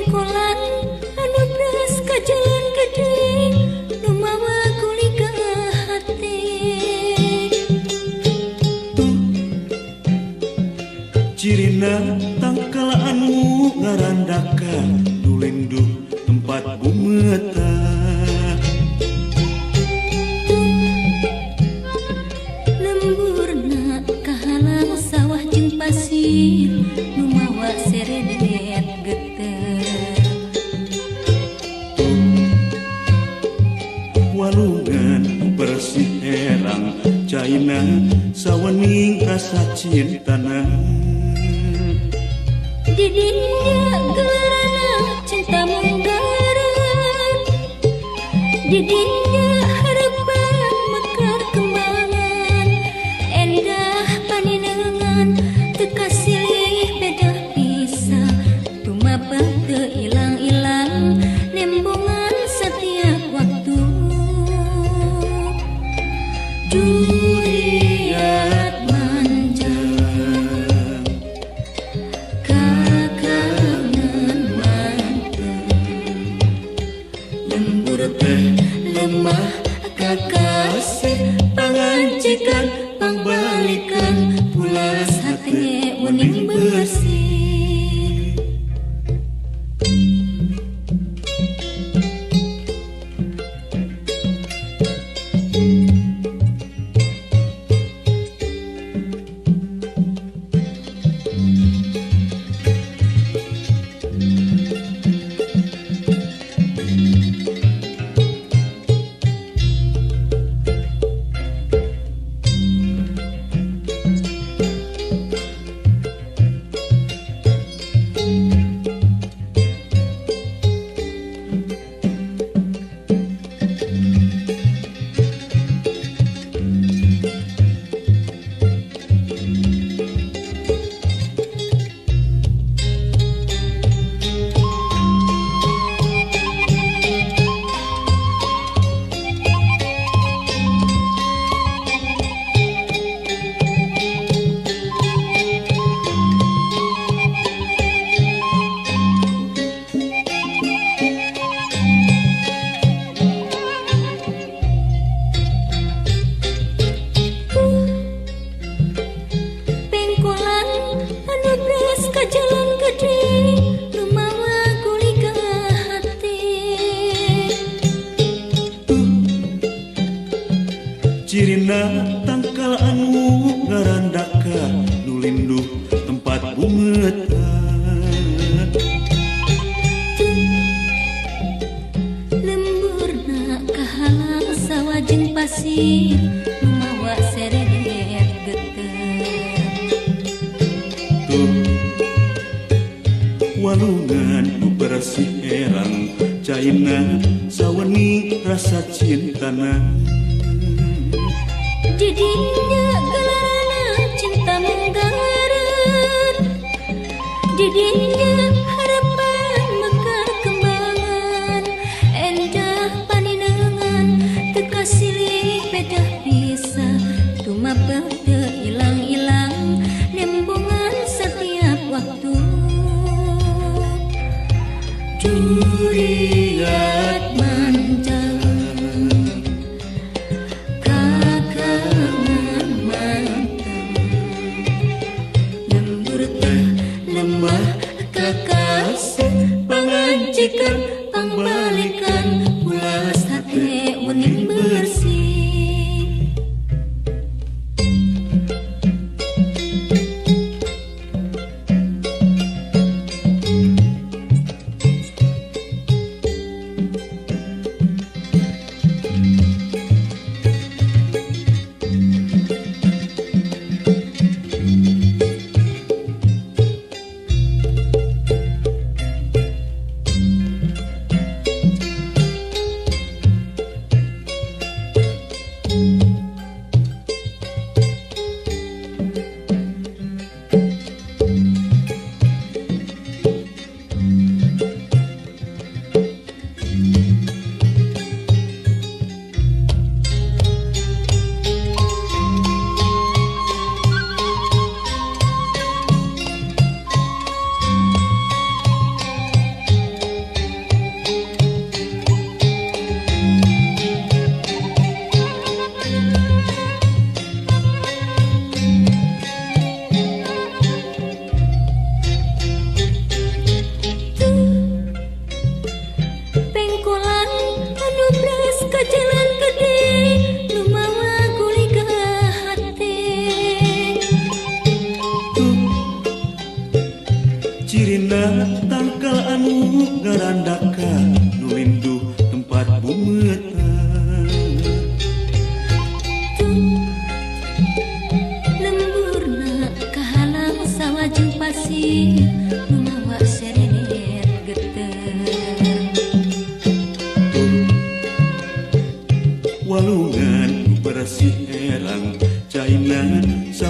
Pengkolan anu bres ka jalan gede nu mawa gulika hate. Tuh cirina tangkal anu ngarandaka nu linduh tempat bumeta. Lemburna kahalang sawah jeung pasir nu mawa seredet geter. Walungan bersih herang caina sawening rasa cintana. Di dinya gelarana cinta munggaran, di dinya harapan mekar kembangan. Endah paninengan teu kasilih beda pisah, tumapah teu ilang-ilang nembongan setiap waktu. Juriat manjang kakangen manten, lembur teh lemah kakasih pangancikan pangbalikan pulas hate wening bersih. Pengkolan anu bres ka jalan gede nu mawa gulika hate. Cirina tangkal anu ngarandaka nu linduh tempat bumeta. Lemburna kahalang sawah jeung pasir nu mawa seredet geter. Tuh walungan nu bersih herang caina sawening rasa cintana. Di dinya gelarana cinta munggaran, di dinya harapan mekar kembangan. Endah paninengan teu kasilih beda pisah, tumapah teu ilang-ilang nembongan setiap waktu. Juriat manjang kakangen manten, lembur teh lemah kakasih pangancikan pangbalikan ulas hate wening bersih.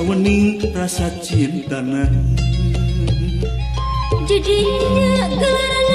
Sawening rasa cintana. Jadinya gelaran.